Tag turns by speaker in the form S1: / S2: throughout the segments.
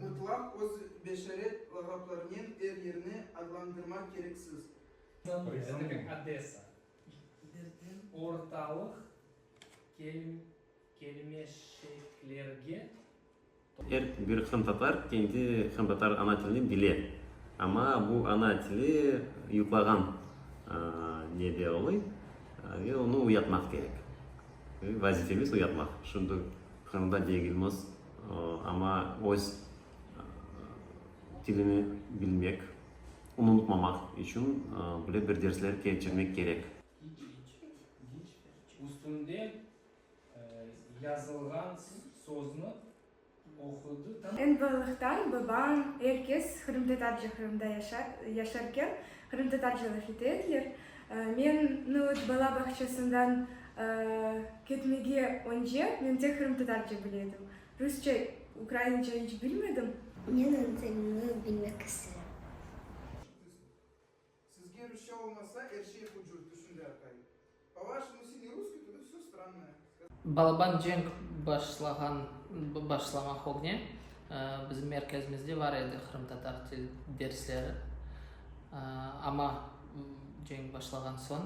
S1: Mıtlaq öz beşaret lağaplarınen er yerni adlandırmaq kereksiz.
S2: Это как Odessa. Ortalıq kelmeşeklerge.
S3: Er bir qırımtatar kendi qırımtatar ana tilini bile, amma bu ana tili yuqlağan nede oluy ve onı uyatmaq kerek. Vazifemiz uyatmaq. Şimdi Qırımda degilmiz, amma öz tilini bilmek, unutmamaq içün böyle bir dersler keçirmek kerek.
S2: Üstünde yazılğan sözni oqudı.
S4: Eñ balalıqtan babam, er kes qırımtatarca Qırımda yaşarken qırımtatarca laf ete ediler. Men, nu, vot, bala bağçasından ketmege önce men tek qırımtatarca bile edim. Rusça, ukrainca iç bilmedim.
S5: Men ana tilimni bilmek isterim.
S1: Sizge rusça olmasa, er şey hucur, tüşündi aqay. Po-vaşemu, si ne russkiy, togda vsö strannoye.
S6: Balaban cenk başlağan başlamaq ögne bizim merkezimizde bar edi qırımtatar til dersleri. Amma cenk başlağan soñ,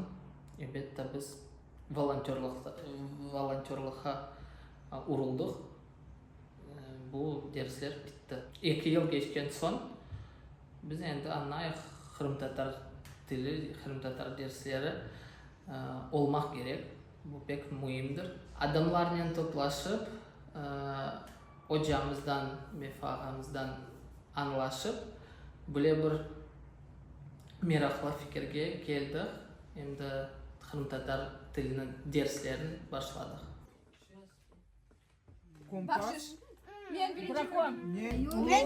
S6: elbette, biz volontörlıqqa uruldıq, bu dersler bitti. Eki yıl keçken soñ biz endi añlayıq, qırımtatar tili, qırımtatar dersleri olmaq kerek, bu pek müimdir. Adamlarnen toplaşıp, ocamızdan, Vefa ağamızdan añlaşıp, böyle bir meraqlı fikirge keldik, endi qırımtatar tiliniñ derslerini başladıq.
S1: Kompas.
S7: Men birinci.
S1: Ne?